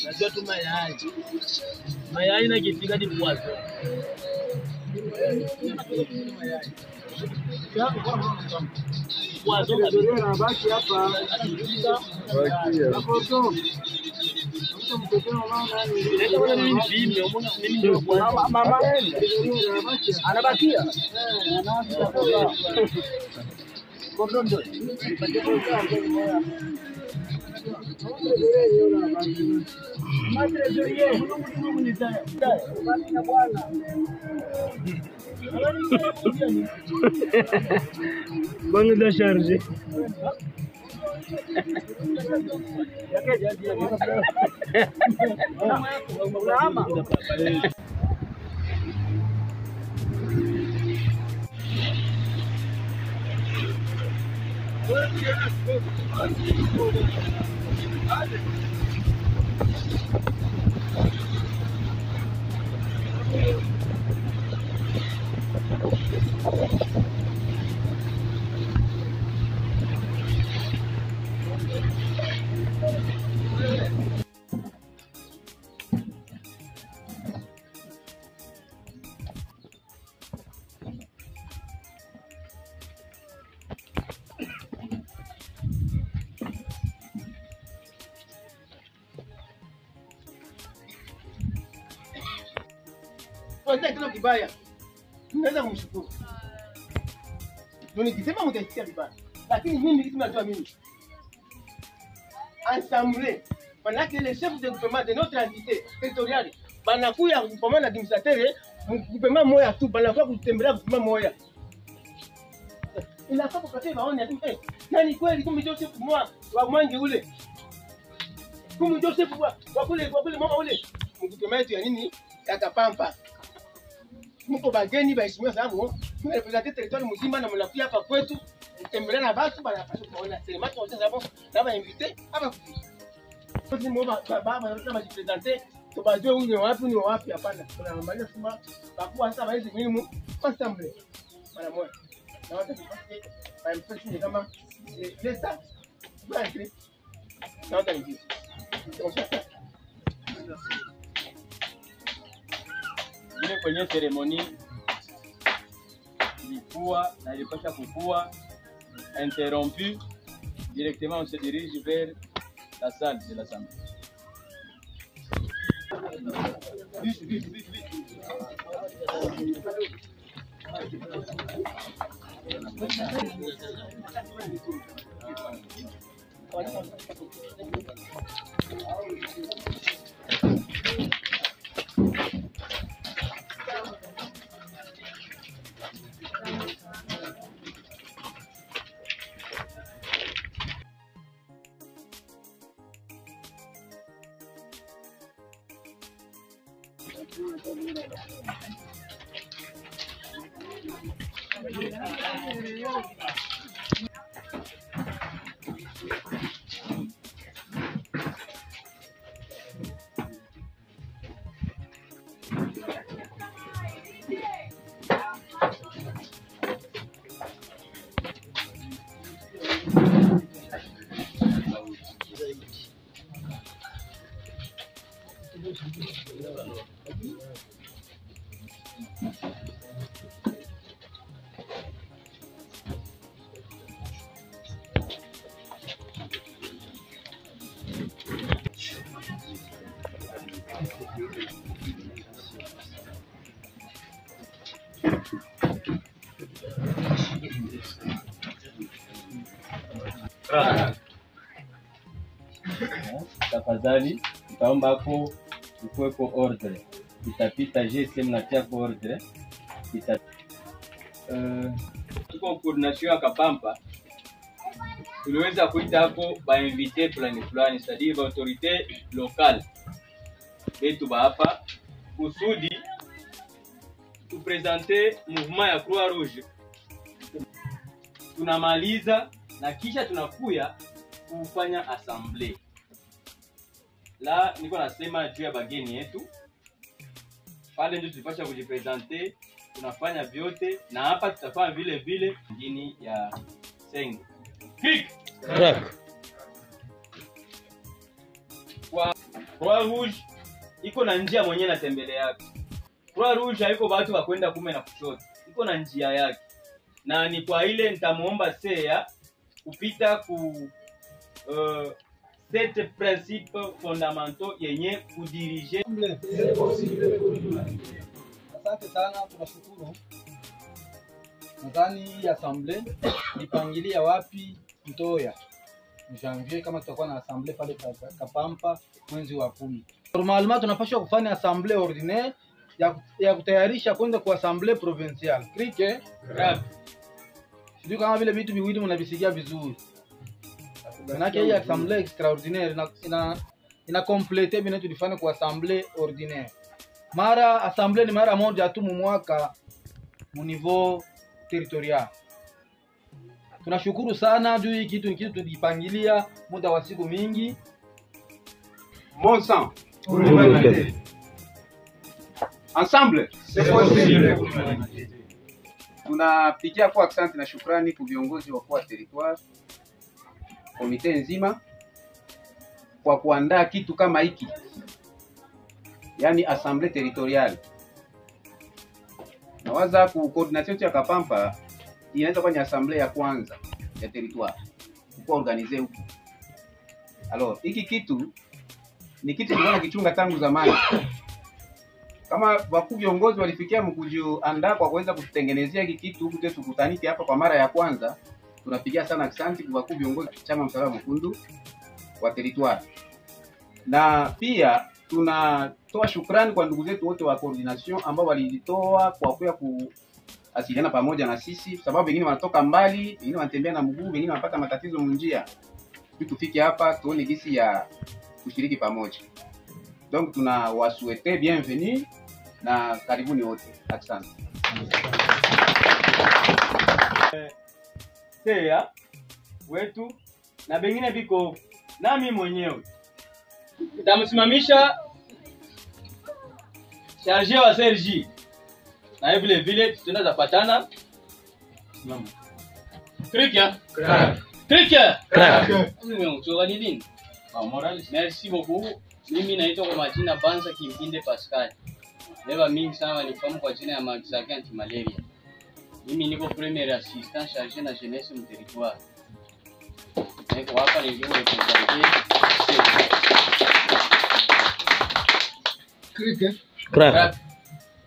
Najua tu mayai. Mayai na kifika ni bwazo. Bwazo kabisa. Hapa. Mama anabakia. Bwana da charge. Kwanza kibaya naweza kumshukuru. Ndio nikisema mtaisikia vibaya. Lakini mimi kitu najua mimi. Ensemble, manake les chefs de gouvernement de notre entité territoriale banakuya pamoja na administrateur gouvernement moya tu banakuya kutembelea gouvernement moya. Inafaa kupatia maoni ya nani kweli kumbe Joseph mwa wa Mwangi ule. Kumbe Joseph wa kule mama ule. Mgouvernement yetu ya nini? Ya Kapampa. Mko bageni baheshimiwa sababu tunarepresente territoire mzima na mnakuja hapa kwetu kutembelea na watu banapaswa kuona sema tu sababu na ba invité hapa kuja. Sisi mwa baba na bajipresente tubajue huyu ni wapi ni wapi hapana. Tunamaliza sema bakuwa sasa baizi minimum ensemble. Mara moja. Na watu tupate ba impression kama lesa basi. Na watu ndio. Ile kwenye seremoni ilikuwa na ilipasha kukua interrompu directement on se dirige vers la salle de l'assemblée. Tafadhali tutaomba hapo ukuweko ordre. Itapita GSM na tia kwa ordre. Tuko coordination ya Kapampa, tuliweza kuita hapo ba invité fulani fulani, c'est-à-dire ba autorité locale betu ba hapa kusudi tuprésente mouvement ya Croix Rouge. Tunamaliza na kisha tunakuya kufanya assemblée. La niko nasema juu ya bageni yetu pale, ndio tulipasha kujiprésenter, tunafanya vyote na hapa tutafanya vile vile mjini ya Senge. Clic. Crac. Kwa Croix Rouge iko na njia mwenyewe natembele yake. Croix Rouge haiko watu wa kwenda kume na kushoto, iko na njia yake, na ni kwa ile nitamuomba Seya kupita ku sept principes fondamentaux yenye kudiriger. Asante sana, tunashukuru. Nadhani hii assemblée nipangilia wapi Ntoya janvier, kama tutakuwa na assemblée pale Kapampa mwezi wa 10. Normalement tunapaswa kufanya assemblée ordinaire ya kutayarisha kwenda kwa assemblée provinciale. Krike? Rap. Sijui kama vile vitu viwili mnavisikia vizuri. Manake hii assemblée extraordinaire ina complete bine tulifanya kwa assemblée ordinaire. Mara assemblée ni mara moja tu mu mwaka mu niveau territorial. Tunashukuru sana juu hii kitu ni kitu tulipangilia muda wa siku mingi. Mon sang pour l'humanité. Ensemble, c'est possible. Tunapigia kwa asante na shukrani kwa viongozi wakuu wa territoire, comité nzima kwa kuandaa kitu kama hiki, yani assemblée territoriale. Nawaza ku coordination yetu ya Kapampa inaweza kuwa ni assemblée ya kwanza ya territoire kuwa organisée huku. Alors, hiki kitu ni kitu tulikuwa nakichunga tangu zamani. Kama wakuu viongozi walifikia mkujiandaa kwa kuweza kututengenezea hiki kitu huku tu tukutanike hapa kwa mara ya kwanza, tunapigia sana asante kwa wakuu viongozi chama Msalaba Mwekundu wa territoire, na pia tunatoa shukrani kwa ndugu zetu wote wa coordination ambao walijitoa kwa kuya kuasiliana pamoja na sisi, sababu wengine wanatoka mbali, wengine wanatembea na mguu, wengine wanapata matatizo munjia, tufike hapa tuone gisi ya kushiriki pamoja. Donc tunawasouhaiter bienvenue na karibuni wote. Asante. Seya wetu na bengine biko nami mwenyewe nitamsimamisha chargé wa Sergi na yeye vile vile tutaenda zapatana. Simama. Krikia. Krikia. Crac. Nini? Moral. Merci beaucoup. Mimi naitwa kwa majina Banza Kimpinde Pascal. Leva mingi sana walifahamu kwa jina ya Maxac anti-malaria. Mimi niko premier assistant chargé na jeunesse mu territoire. Niko hapa nilio représenter. Crac.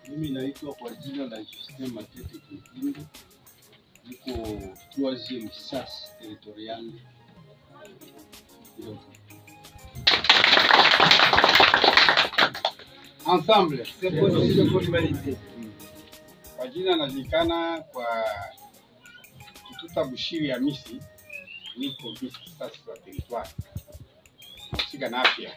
Mimi naitwa kwa jina la Justin Matete Kimpinde, niko troisième SAS territorial Ilombe. Ensemble, c'est possible pour l'humanité. Kwa jina najulikana kwa Kituta Bushiri Hamisi, niko vice SAS wa territoire, nahusika na afya.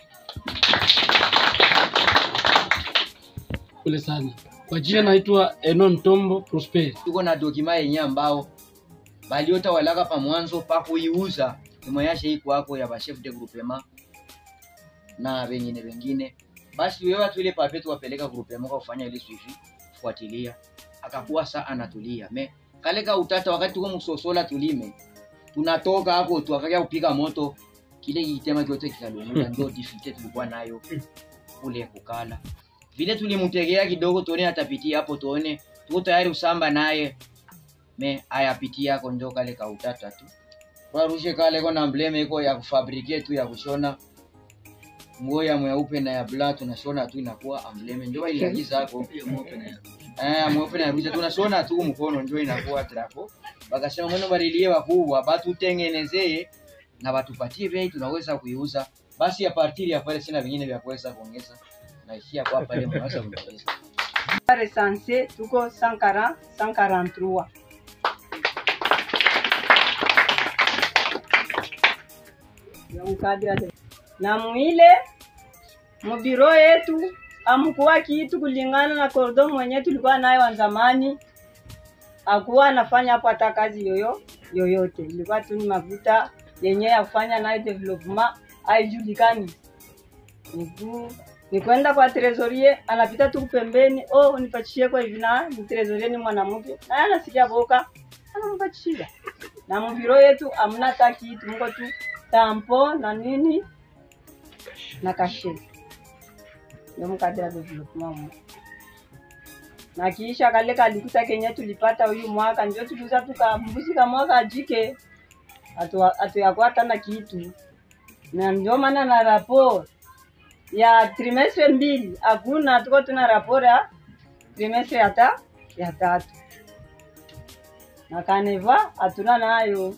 Pole sana. Kwa jina naitwa Enon Tombo Prosper. Tuko na document yenye ambao baliotawalaka pa mwanzo pa kuiuza imweyashe ikwako ya ba chef de groupement na wengine wengine. Basi wewe watu ile pape tuwapeleka groupement kwa kufanya ile suivi fuatilia, akakuwa saa anatulia me kale ka utata wakati tuko msosola tulime tunatoka hapo tu akaja kupiga moto kile kitema kyote kikalunguka. Ndio difficulté tulikuwa nayo kule kukala vile tulimtegea kidogo tuone atapitia hapo, tuone tuko tayari usamba naye me ayapitia yako njo kale ka utata tu kwa rushe kale kona emblème iko ya kufabriquer tu ya kushona nguo ya mweupe na ya black, tunashona tu inakuwa emblème, ndio iliagiza hapo mweupe na rushe tunashona tu mkono ndio inakuwa drapeau. Bakasema mweno balilie wakubwa batutengenezee na batupatie bei tunaweza kuiuza. Basi ya partir ya pale sina vingine vya kuweza kuongeza, naishia kwa pale, mnaweza kuongeza. Recensé tuko 140 143. Na mwile mubiro yetu amkuwa kitu kulingana na kordo mwenye tulikuwa nayo wa zamani, akuwa anafanya hapo hata kazi yoyote. Ilikuwa tu ni mafuta yenye ya kufanya nayo development haijulikani. Ni kwenda kwa trésorier, anapita tu pembeni, oh unipachie kwa hivi, na ni trésorier ni mwanamke, na anasikia boka anampachia. Na mubiro yetu amna hata kitu, mko tu tampon na nini na kashe. Ndio mkadra development. Na kisha kale kalikuta kenye tulipata huyu mwaka ndio tuliuza tukambuzi kama mwaka ajike atuyakuwa tena kitu. Na ndio maana na rapport ya trimestre 2 hakuna, tuko tuna rapport ya trimestre ya 3. Na kaneva hatuna nayo.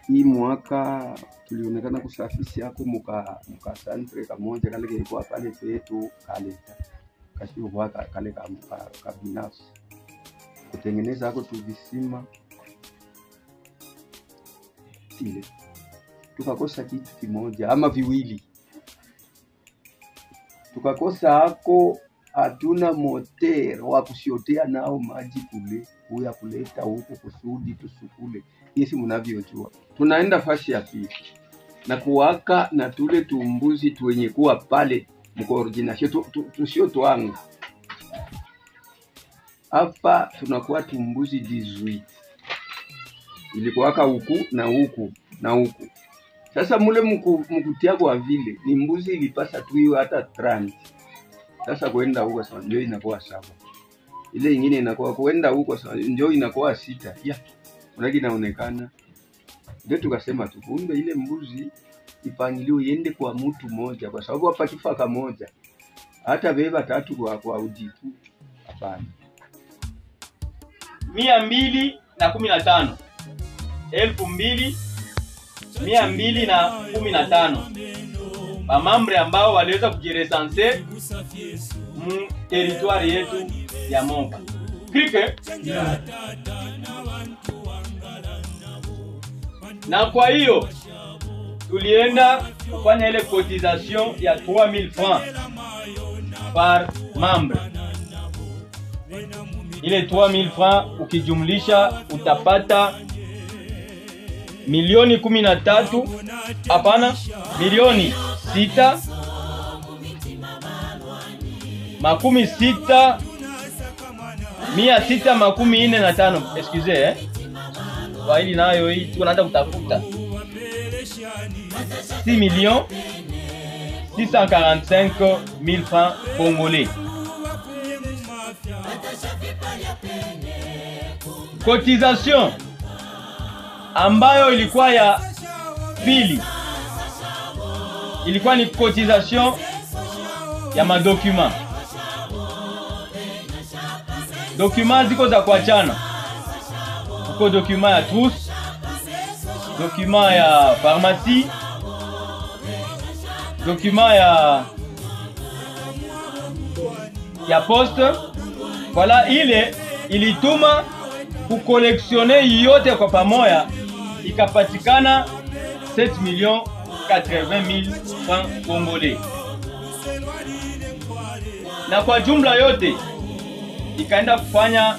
Hii mwaka tulionekana kusafisi yako muka santre kamoja kale kilikuwa pale petu kaleta kasio kwa kale ka binafsi kutengeneza hako tu visima ile tukakosa kitu kimoja ama viwili, tukakosa hako hatuna moter wa kusiotea nao maji kule huya kuleta huku kusudi tusukule. Yesi mnavyojua tunaenda fasi ya pili na kuwaka na tule tumbuzi tuwenye kuwa pale mkoordination tusio twanga hapa tunakuwa tumbuzi 18 ilikuwaka huku na huku na huku. Sasa mule mkutia kwa vile ni mbuzi ilipasa tuiwe hata 30. Sasa kwenda huko sasa ndio inakuwa 7. Ile nyingine inakuwa kwenda huko sasa ndio inakuwa 6. Ya. Unaki inaonekana. Ndio tukasema tu kumbe ile mbuzi ipangiliwe iende kwa mtu mmoja kwa sababu hapa kifa kamoja. Hata beba 3 kwa ujitu. Hapana. 215. 2215. Bamambre ambao waliweza kujiresanse mu territoire yetu ya Moba. Krike. Na kwa hiyo tulienda kufanya ile cotisation ya 3000 francs par membre. Ile 3000 francs ukijumlisha utapata milioni 13, hapana, milioni 6 makumi 6 645. Excusez Swahili nayo hii tunaanza kutafuta. 6 645 000 francs congolais. Cotisation ambayo ilikuwa ya pili ilikuwa ni cotisation ya madokuma. Dokuma ziko za kuachana. Uko dokuma ya trousse, dokuma ya pharmacie, dokuma ya poste. Voilà, ile ilituma kukolektione yote kwa pamoja ikapatikana 7 080 000 francs congolais. Na kwa jumla yote ikaenda kufanya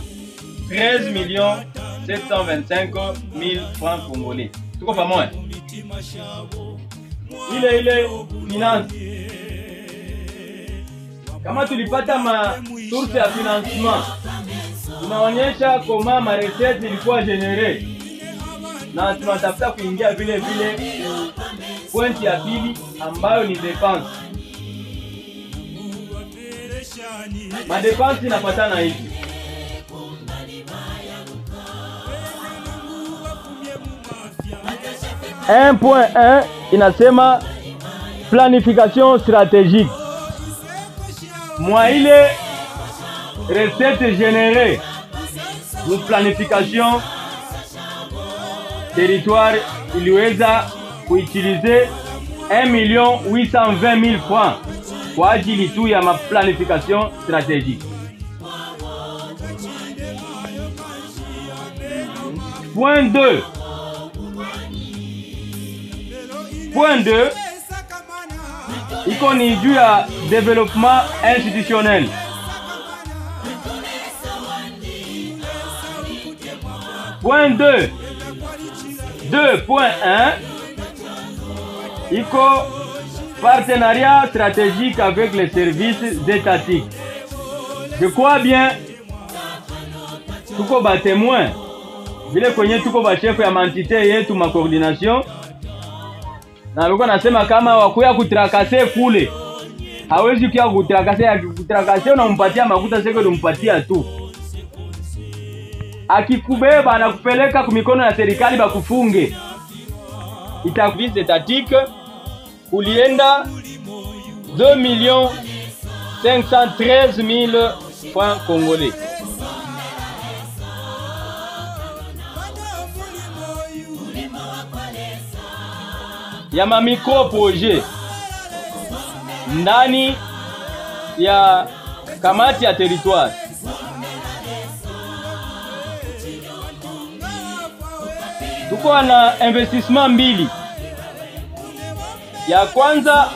13 725 000 francs congolais. Tuko pamoja. Ile finance, kama tulipata ma source ya financement, tunaonyesha koma ma recette ilikuwa générée, na tunatafuta kuingia vile vile point ya pili ambayo ni dépense. Ma dépense inapatana hivi. .1 inasema planification stratégique. Moi ile recette générée mu planification territoire iliweza kuutiliser 1 820 000 francs kwa ajili tu ya maplanification stratégique. Point 2. Point 2 iko ni juu ya développement institutionnel. Point 2. 2.1 iko partenariat stratégique avec les services étatiques. Je crois bien tuko ba témoin vile kwenye tuko ba chef ya mantite yetu ma coordination, na alikuwa nasema kama wakuya kutrakase kule hawezi kia kutrakase, akikutrakase unampatia makuta seko unampatia tu, akikubeba anakupeleka kumikono ya serikali bakufunge. Itakuwa étatique kulienda 2 513 000 francs congolais. Ya ma micro projet ndani ya kamati ya territoire. Tuko na investissement mbili. Ya kwanza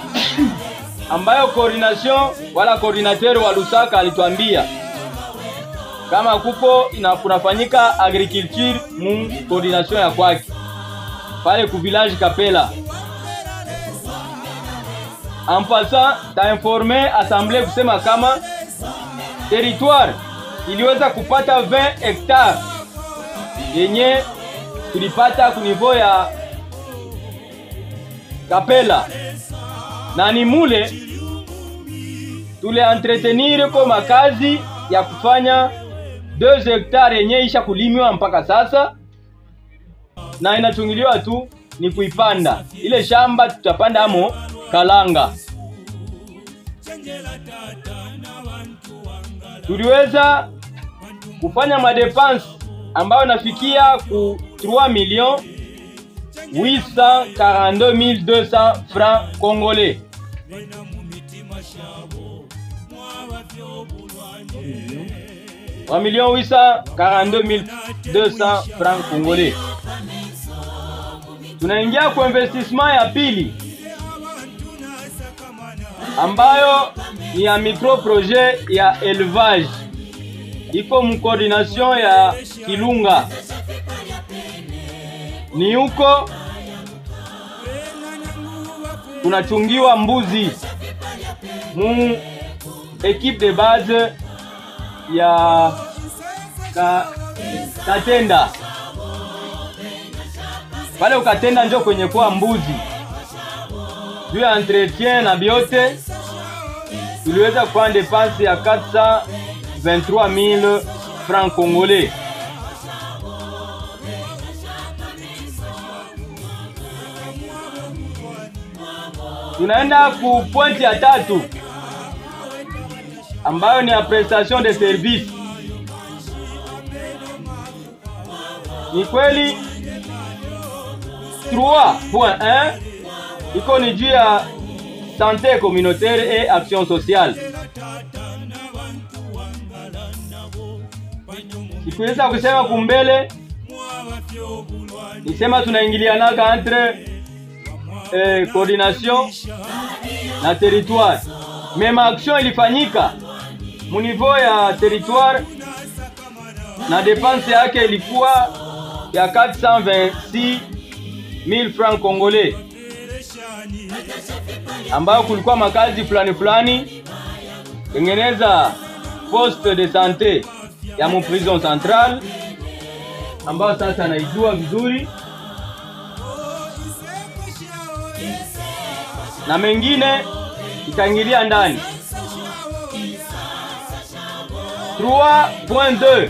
ambayo coordination wala coordinateur wa Lusaka alituambia kama kuko kunafanyika agriculture mu coordination ya kwake pale ku village Kapela. En passant ta informer assemblée kusema kama territoire iliweza kupata 20 hectares yenye tulipata ku niveau ya Kapela, na ni mule tule entretenir kwa makazi ya kufanya 2 hectares yenye isha kulimiwa mpaka sasa, na inachungiliwa tu ni kuipanda ile shamba. Tutapanda amo kalanga. Tuliweza kufanya madepense ambayo nafikia ku 3 842 200 francs congolais. 3 842 200 francs congolais. Tunaingia kwa investissement ya pili ambayo ni ya micro projet ya élevage, iko mu coordination ya Kilunga. Ni huko kunachungiwa mbuzi mu equipe de base ya Katenda. Pale ukatenda njo kwenye kwa mbuzi juu ya entretien na biote tuliweza kwa dépense ya 423 000 francs congolais. Tunaenda ku pointi ya tatu ambayo ni ya prestation de service. Ni kweli 3.1 iko ni juu ya santé communautaire et action sociale. Sikuweza kusema kumbele, nisema tunaingilianaka entre coordination na territoire. Meme action ilifanyika mu niveau ya territoire na dépense yake ilikuwa ya 426 000 francs congolais, ambayo kulikuwa makazi fulani fulani, tengeneza poste de santé ya mu prison centrale ambayo sasa naijua vizuri, na mengine itaingilia ndani. 3.2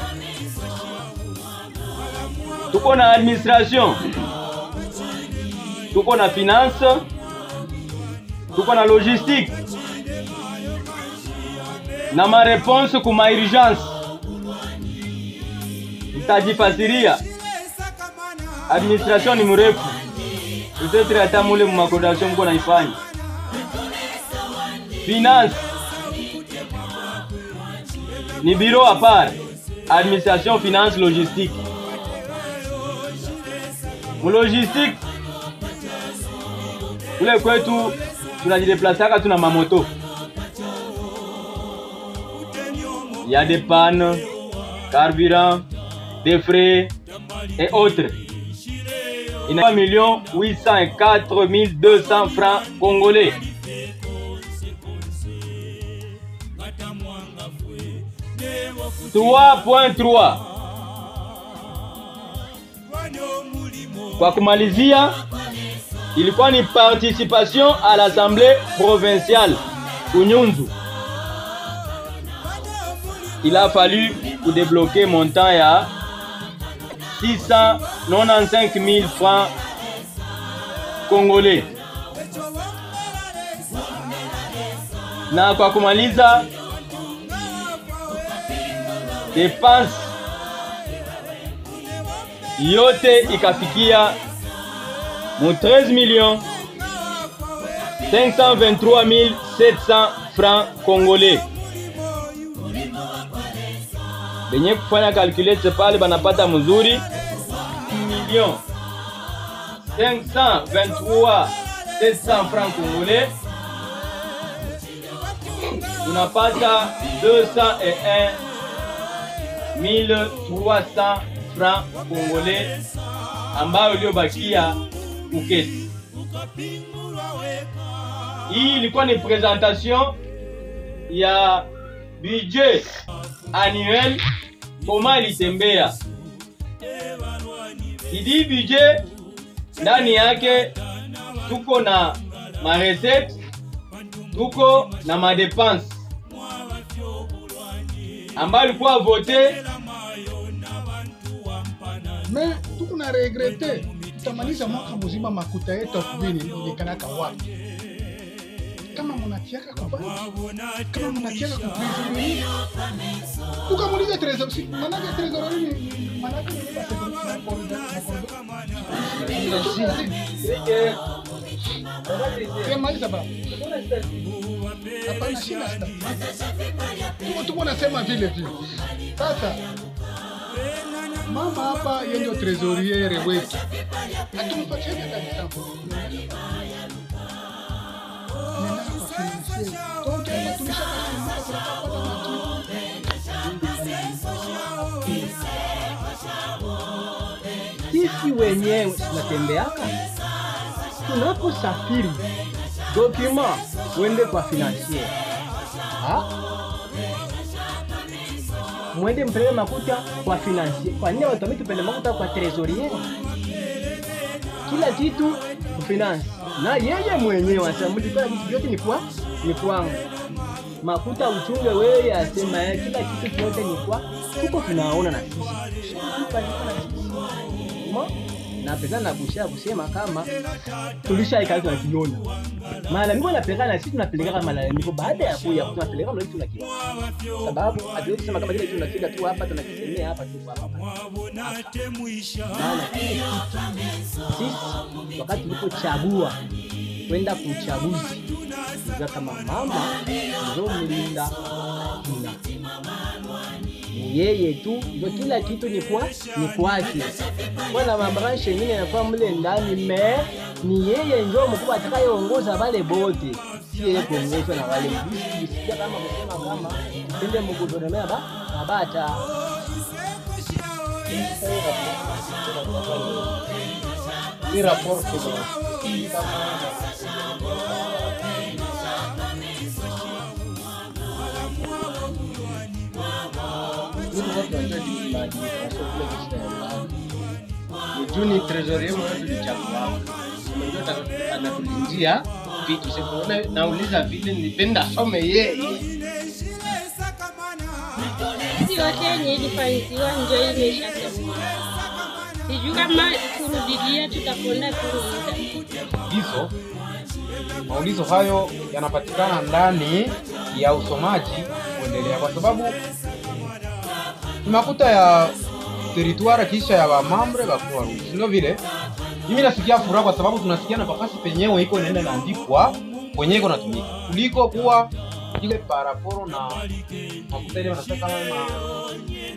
tuko na administration, tuko na finance, tuko na logistique na ma réponse kuma urgence. Nitajifasiria. Administration ni mrefu. Peut-être hata mule mu makodation mko naifanya. Finance ni bureau à part, administration, finance, logistique. Mu logistique kule kwetu tunajideplasaka tuna mamoto. Il y a des pannes, carburant, des frais et autres. Il y a 3 804 200 francs congolais. 3.3. Kwa kumalizia, ilikuwa ni participation à l'Assemblée provinciale Kunyunzu. Il a fallu pour débloquer montant ya 695 000 francs congolais. Na kwa kumaliza, dépense yote ikafikia mu 13 523 700 francs congolais. Benye kufanya calculette pale banapata mzuri 1 523 700 francs congolais, tunapata 201 300 francs congolais ambayo iliyobakia ukesi. Hii ilikuwa ni présentation ya budget annuel koma ilitembea. Idi budget ndani yake tuko na ma recette, tuko na ma dépense ambayo ilikuwa voté. Mais tuko na regretter, tutamaliza mwaka mzima makuta yetu akubini ilikanaka wapi? Kama munatiaka kwa banki, kama munatiaka kwa trésorerie, tukamuliza trésor, manake trésorerie manake ni basi. Baba. Hapana, shida sita. Tuko nasema vile vile. Sasa mama hapa yeye ndio trésorier wetu. Atumpatie hata kitambo. Nenda kwa financier. Donc hapa tumeshakasumbuka tunapata majibu. Sisi wenyewe tunatembeaka, tunaposafiri document wende kwa financier, mwende mpeleke makuta kwa financier. Kwa nini watu tupele makuta kwa trésorier? Kila kitu finance, na yeye mwenyewe anasema mlikuwa vitu vyote ni kwa ni kwangu. Makuta uchunge wewe, asema kila kitu kyote ni kwa tuko tunaona na sisi na pesa na kushia kusema kama tulishaika tunakiona. Malalamiko napeleka na sisi tunapeleka malalamiko baada ya kuya tunapeleka malalamiko tunakiona. Sababu hatuwezi kusema kama kile kitu tunafika tu hapa tunakisemea hapa tu hapa. Maana sisi wakati tulipochagua kwenda kuchaguzi tulijua kama mama ndio mlinda jina. Ni yeye tu ndio kila kitu ni kwa ni kwake. Kwa na mabranche nyingine yanakuwa mle ndani me ni yeye ndio mkubwa atakayeongoza wale bote. Si yeye kuongozwa na wale mbishi kama kusema kama tende mgouvernement ba abata. Ni rapport Juni trésorier mwenye tulichagua mwenye anatulindia vitu sikuona, nauliza vile nipenda some yeye yote yenye ilifanyiwa ndio imeshasemwa. Sijui kama kurudilia tutakwenda kurudia. Hizo maulizo hayo yanapatikana ndani ya usomaji kuendelea, kwa sababu makuta ya territoire kisha ya bamambre ba Croix Rouge, sio vile Mimi nasikia furaha kwa sababu tunasikia na nafasi penyewe iko inaenda inaandikwa kwenye iko natumika kuliko kuwa ile paraporo na makuta ile wanasema kama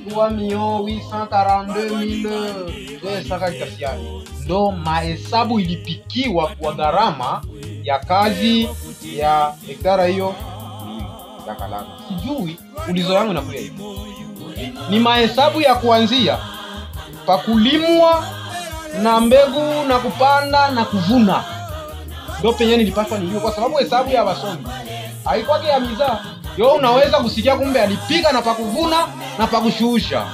3,842,200 kasiani. Ndo mahesabu ilipikiwa kwa gharama ya kazi ya hektara hiyo ya kalanga. Sijui ulizo yangu inakuja hivi. Ni mahesabu ya kuanzia pakulimwa na mbegu na kupanda na kuvuna. Ndio penye nilipaswa nijue, kwa sababu hesabu ya wasomi haikuwa ya mizaa. Yo unaweza kusikia kumbe alipika na pakuvuna na pakushusha.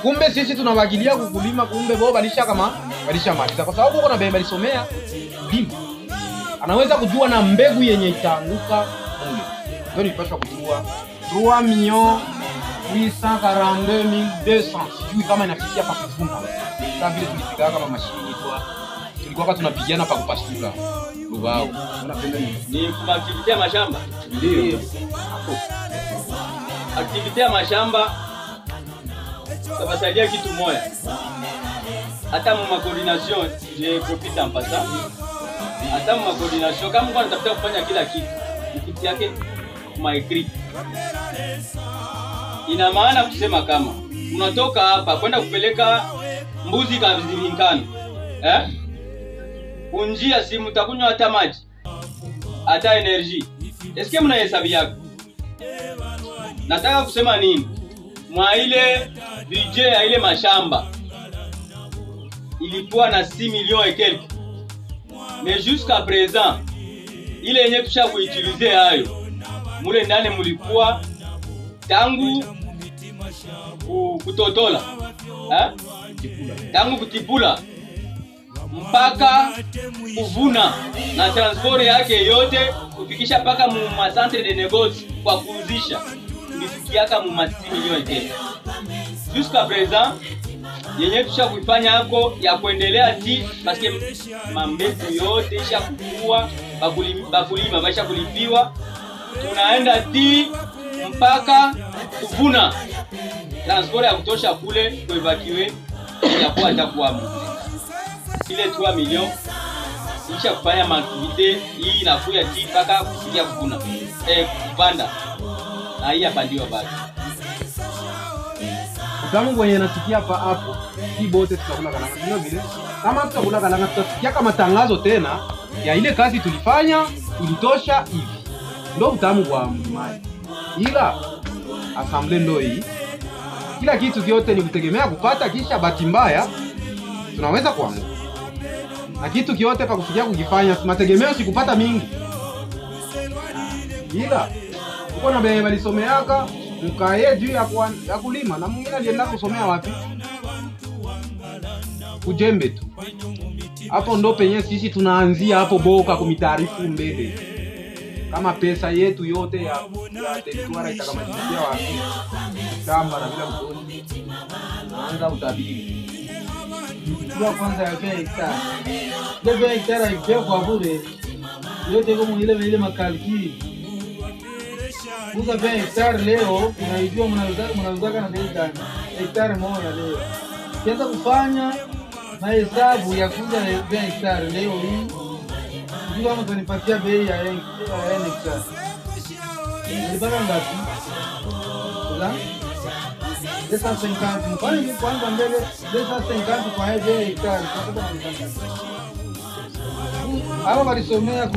Kumbe sisi tunawagilia kukulima, kumbe wao balisha kama balisha maliza, kwa sababu uko na bembe alisomea kulima. Anaweza kujua na mbegu yenye itaanguka mule. Ndio nilipaswa kujua 3,842,200. Sijui kama inafikia pa kuvuna. Kama vile tulipiga kama mashini tu. Tulikuwa tunapigana pa kupasuka. Lubao. Unapenda nini? Ni kwa activity ya mashamba. Ndio. Activity ya mashamba tabasaidia kitu moja. Hata mu coordination, je profite en passant. Hata mu coordination kama mko anatafuta kufanya kila kitu, kitu yake maekri. Ina maana kusema kama unatoka hapa kwenda kupeleka mbuzi kavizivinkano. Eh? Kunjia si mtakunywa hata maji, hata energy. Eske mnahesabu yako? Nataka kusema nini? Mwa ile budget ya ile mashamba ilikuwa na 6 millions et quelques. Mais jusqu'à présent ile yenye tusha kuutiliser hayo mule ndani mulikuwa tangu kutotola, eh? Tangu kutipula mpaka kuvuna na transport yake yote kufikisha mpaka mu centre de négoce kwa kuuzisha tulifikiaka mu 6 millions et. Jusqu'à présent yenye tusha kuifanya hako ya kuendelea ti parce que mambeku yote isha kukua, bakulima baisha kulipiwa, tunaenda ti mpaka kuvuna transport ya kutosha kule kuevacuer ya kuwa atakuwa ile 3 millions isha kufanya maaktivite hii inakuya ti mpaka kufikia kuvuna kupanda na hii yapandiwa bado. Utamu kwenye nasikia pa hapo si bote tutakula kalanga, ndio vile kama tutakula kalanga tutasikia kama tangazo tena ya ile kazi tulifanya ilitosha hivi. Ndio utamu kwa mlimaji. Ila assemblée ndio hii, kila kitu kiote ni kutegemea kupata, kisha bahati mbaya tunaweza kuanguka. Na kitu kiote pa kufikia kukifanya mategemeo si kupata mingi. Ila uko na bebe balisomeaka mkae juu ya kulima na mwingine alienda kusomea wapi? Kujembe tu. Hapo ndo penye sisi tunaanzia hapo boka kumitaarifu mbele. Kama pesa yetu yote ya territoire itakamalizia wapi? Shamba na bila kukoni. Anza utabiri. Kwa kwanza ya 20 hectares. Ile 20 hectares ikiwa kwa bure. Yote kama ile makalki. Uza 20 hectares leo, unaijua mnauza na bei gani? Hectare moja leo. Kianza kufanya mahesabu ya kuuza 20 hectares leo hii. Ndio kama utanipatia bei ya 1 hectare. Nilipata ngapi? Uza 250. Mfano ni kwanza mbele 250 kwa 20 hectares. Hapo walisomea ku